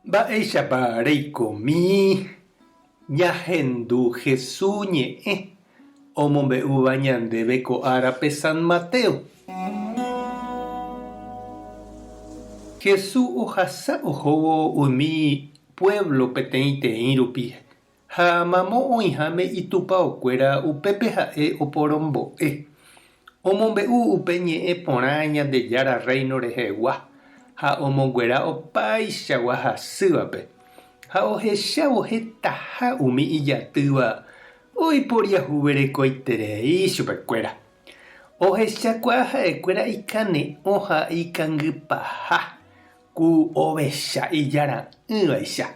Mba'éichapa reikomi ñahendu Jesús ñe'ẽ omombe'úva ñandéve ko árape San Mateo? Jesús ohasa ohóvo umi puévlo peteĩteĩ rupi Ha mamo oĩháme itupaokuéra upépe ha'e oporombo'e. Omombe'u upe ñe'ẽ porã Ñandejára Rréino rehegua ha omonguera opaichagua hasývape. Ha ohechávo hetaha umi ijatýva oiporiahuverekoiterei chupekuéra. Ohechakuaa ha'ekuéra ikane'õ ha ikangypaha Ku ovecha ijara'ỹvaicha.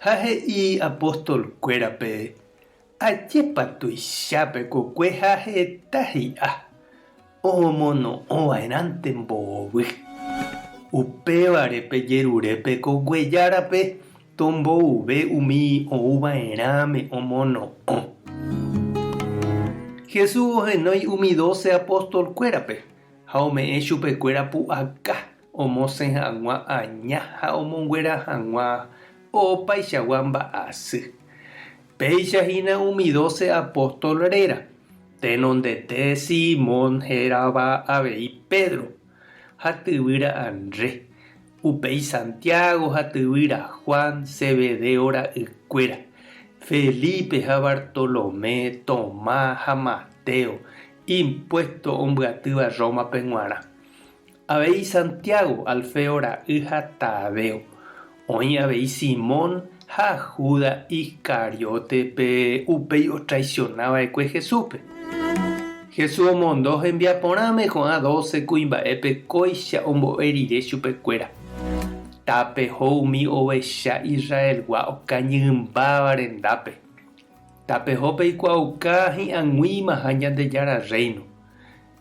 Ha he'i apóstol-kuérape, Ajépa tuicha pe kokue ha heta hi'a, omono'õva'erãnte mbovy. Upévare pejerure pe kokue járape tombouve umi ouva'erãme omono'õ. Jesús ohenói umi dóse apóstol-kuérape ha ome'ẽ chupekuéra pu'aka omosẽ hag̃ua aña ha omonguera hag̃ua opaichagua mba'asy. Péicha hína umi dóse apóstol réra, tenondete Simón hérava avei Pedro, ha tyvýra Andrés, upéi Santiago ha tyvýra Juan, Zebedeo ra'ykuéra, Felipe ha Bartolomé, Tomás ha Mateo, impuésto ombyatýva Rómape g̃uarã. Avei Santiago, Alfeo ra'y ha Tadeo. Oĩ avei Simón ha Judas Iscariote pe upéi otraisiona va'ekue Jesúspe. Jesús omondo hembiaporãme ko'ã dóse kuimba'épe kóicha ombo'e rire chupekuéra, Tapeho umi ovecha Israelgua okañymbáva rendápe. Tapeho peikuaauka hi'ag̃uimaha Ñandejára Rréino.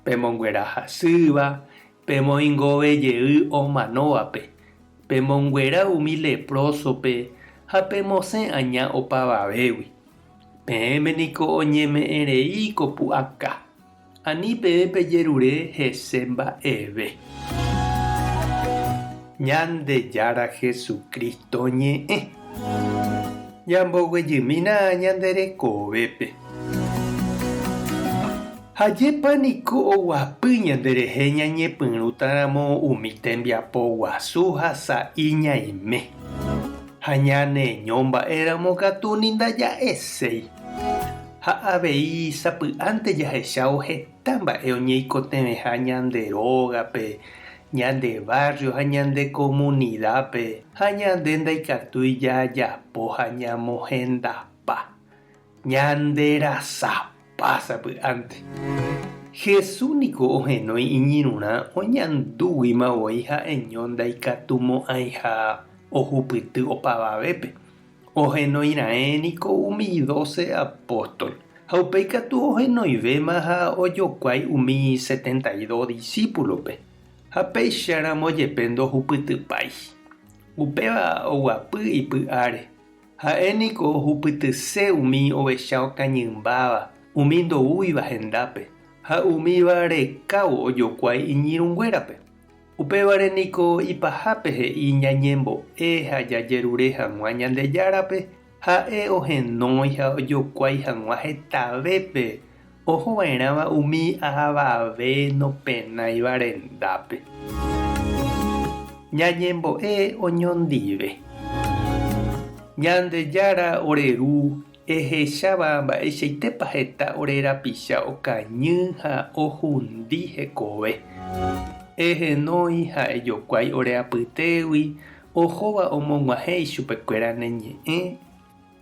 Pemonguera hasýva, pemoingove jey omanóvape, pemonguera umi leprósope ha pemosẽ aña opavavégui. Peẽme niko oñeme'ẽ rei ko pu'aka, ani peẽ pejerure hese mba'eve. Ñandejára Jesucristo ñe'ẽ. Ñamboguejymína ñande rekovépe. Ajépa niko oguapy ñanderehe ñañepyrũtaramo umi tembiapo guasu ha sa'i ñaime. Ha ñaneño mba'éramo katu ni ndaja'eséi. Ha avei sapy'ánte jahechávo heta mba'e oñeikotevẽha ñande rógape, ñande barrio ha ñande comunidápe ha ñande ndaikatúi jajapo ha ñamohendapa. Ñande rasapa sapy'ánte. Jesús niko ohenói iñirũrã oñandúguima voi ha'eño ndaikatumo'ãiha ohupyty opavavépe. Ohenói raẽ niko umi dóse apóstol, ha upéi katu ohenoivéma ha ojokuái umi setenta y dos disípulope, ha péicharamo jepe ndohupytypái. Upéva oguapy ipy'áre. Ha'e niko ohupytyse umi ovecha okañymbáva, umi ndoúiva hendápe, ha umíva rekávo ojokuái iñirũnguérape. Upévare niko ipahápe he'i ñañembo'e ha jajerure hag̃ua Ñandejárape, ha'e ohenói ha ojokuái hag̃ua hetavépe ohova'erãva umi avave nopenáiva rendápe. Ñañembo'e oñondive. Ñandejára ore Ru, ehecháva mba'eichaitépa heta ore rapicha okañy ha ohundi hekove. Ehenói ha ejokuái ore apytégui ohóva omog̃uahẽ ichupekuéra ne ñe'ẽ.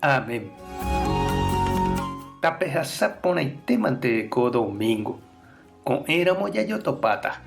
Amén. Tapehasa porãitémante ko domingo. Ko'ẽramo jajotopáta.